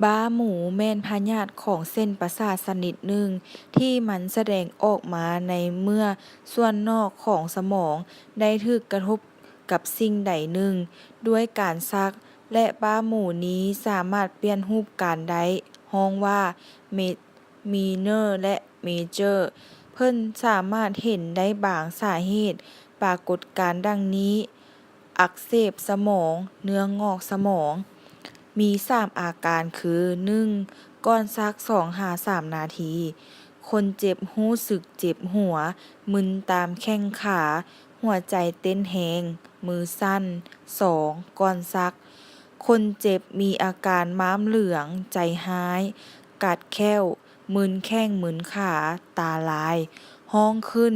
ບ້າໝູແມ່ນພະຍາດຂອງເສັ້ນປະສາດຊະນິດໜຶ່ງ ທີ່ມັນສະແດງອອກມາໃນເມື່ອສ່ວນນອກຂອງສະໝອງໄດ້ຖືກກະທົບກັບສິ່ງໃດໜຶ່ງດ້ວຍການສັກ ແລະ ບ້າໝູນີ້ສາມາດປ່ຽນຮູບການໄດ້ ຮ້ອງວ່າ minor ແລະ major. ເພິ່ນສາມາດເຫັນໄດ້ບາງສາເຫດປາກົດການດັ່ງນີ້: ອັກເສບສະໝອງ, ເນື້ອງອກສະໝອງ. ມີສາມອາການຄື ໜຶ່ງ ກ່ອນສັກສອງຫາສາມນາທີ ຄົນເຈັບຮູ້ສຶກເຈັບຫົວ, ມຶນຕາມແຂ້ງຂາ, ຫົວໃຈເຕັ້ນແຮງ, ມືສັ່ນ. ສອງ ກ່ອນສັກ ຄົນເຈັບມີອາການມ້າມເຫຼືອງ, ໃຈຮ້າຍ, ກັດແຂ້ວ, ມຶນແຂ້ງມຶນຂາ, ຕາລາຍ, ຮ້ອງຂຶ້ນ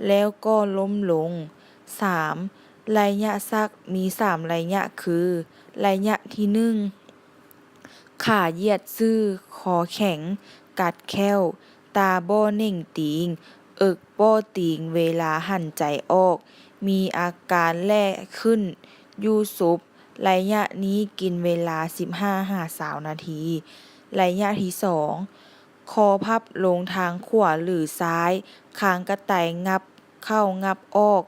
ແລ້ວກໍລົ້ມລົງ. ສາມ ໄລຍະສັກມີສາມໄລຍະຄື ໄລຍະທີໜຶ່ງ ຂາຢຽດຊື່, ຄໍແຂງ, ກັດແຂ້ວ, ຕາບໍ່ເໜັງຕີງ, ເອິກບໍ່ຕີງເວລາຫັນໃຈອອກ, ມີອາການແລ່ຂຶ້ນ, ຢູ່ສົບ. ໄລຍະນີ້ກິນເວລາສິບຫ້າຫາຊາວນາທີ. ໄລຍະທີສອງ ຄໍພັບລົງທາງຂວາ ຫຼື ຊ້າຍ, ຄາງກະໄຕງັບເຂົ້າງັບອອກ,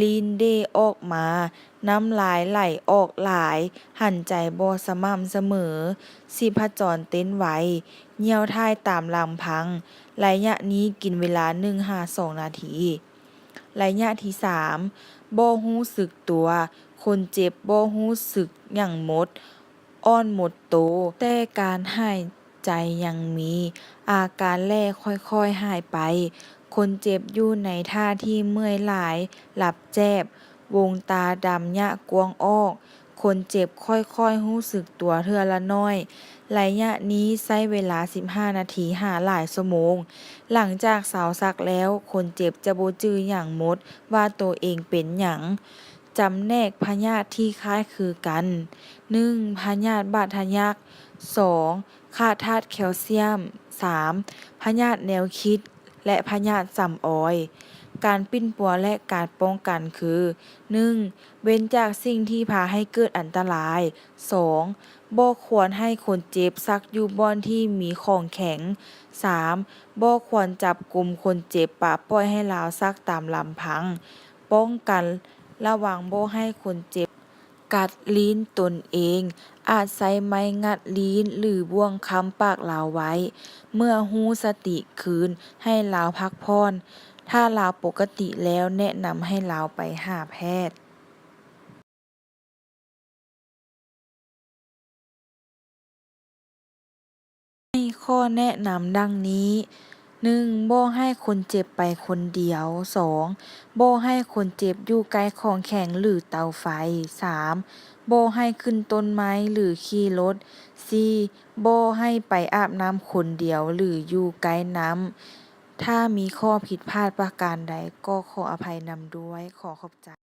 ລີ້ນເດອອກມາ, ນ້ຳລາຍໄຫຼອອກຫຼາຍ, ຫັນໃຈບໍ່ສະໝ່ຳສະເໝີ, ຊີບພະຈອນເຕັ້ນໄວ, ຍ່ຽວຖ່າຍຕາມລຳພັງ. ໄລຍະນີ້ກິນເວລາໜຶ່ງຫາສອງນາທີ. ໄລຍະທີສາມ ບໍ່ຮູ້ສຶກຕົວ, ຄົນເຈັບບໍ່ຮູ້ສຶກຫຍັງໝົດ, ອ່ອນໝົດໂຕ, ແຕ່ການຫາຍໃຈຍັງມີ, ອາການແລ່ຄ່ອຍໆຫາຍໄປ. ຄົນເຈັບຢູ່ໃນທ່າທີ່ເມື່ອຍຫຼາຍ, ຫຼັບແຈບ, ວົງຕາດຳຍະກວ້າງອອກ. ຄົນເຈັບຄ່ອຍໆຮູ້ສຶກຕົວເທື່ອລະໜ້ອຍ. ໄລຍະນີ້ໃຊ້ເວລາສິບຫ້ານາທີຫາຫຼາຍຊົ່ວໂມງ. ຫຼັງຈາກເຊົາສັກແລ້ວ, ຄົນເຈັບຈະບໍ່ຈື່ຫຍັງໝົດວ່າໂຕເອງເປັນຫຍັງ. ຈຳແນກພະຍາດທີ່ຄ້າຍຄືກັນ ໜຶ່ງ ພະຍາດບາດທະຍັກ, ສອງ ຂາດທາດແຄວຊຽມ, ສາມ ພະຍາດແນວຄິດ ແລະ ພະຍາດສຳອອຍ. ການປິ່ນປົວ ແລະ ການປ້ອງກັນຄື ໜຶ່ງ ເວັ້ນຈາກສິ່ງທີ່ພາໃຫ້ເກີດອັນຕະລາຍ, ສອງ ບໍ່ຄວນໃຫ້ຄົນເຈັບສັກຢູ່ບ່ອນທີ່ມີຂອງແຂງ, ສາມ ບໍ່ຄວນຈັບກຸມຄົນເຈັບປະປ່ອຍໃຫ້ລາວສັກຕາມລຳພັງ. ປ້ອງກັນ ລະວັງບໍ່ໃຫ້ຄົນເຈັບກັດລີ້ນຕົນເອງ, ອາດໃຊ້ໄມ້ງັດລີ້ນ ຫຼື ບ່ວງຄ້ຳປາກລາວໄວ້. ເມື່ອຮູ້ສະຕິຄືນ, ໃຫ້ລາວພັກຜ່ອນ. ຖ້າລາວປົກກະຕິແລ້ວ, ແນະນຳໃຫ້ລາວໄປຫາແພດ. ໃຫ້ຂໍ້ແນະນຳດັ່ງນີ້, ໜຶ່ງ ບໍ່ໃຫ້ຄົນເຈັບໄປຄົນດຽວ. ສອງ ບໍ່ໃຫ້ຄົນເຈັບຢູ່ໃກ້ຂອງແຂງ ຫຼື ເຕົາໄຟ. ສາມ ບໍ່ໃຫ້ຂຶ້ນຕົ້ນໄມ້ ຫຼື ຂີ່ລົດ. ສີ່ ບໍ່ໃຫ້ໄປອາບນ້ຳຄົນດຽວ ຫຼື ຢູ່ໃກ້ນ້ຳ. ຖ້າມີຂໍ້ຜິດພາດປະການໃດ ກໍຂໍອະໄພນຳດ້ວຍ. ຂໍຂອບໃຈ.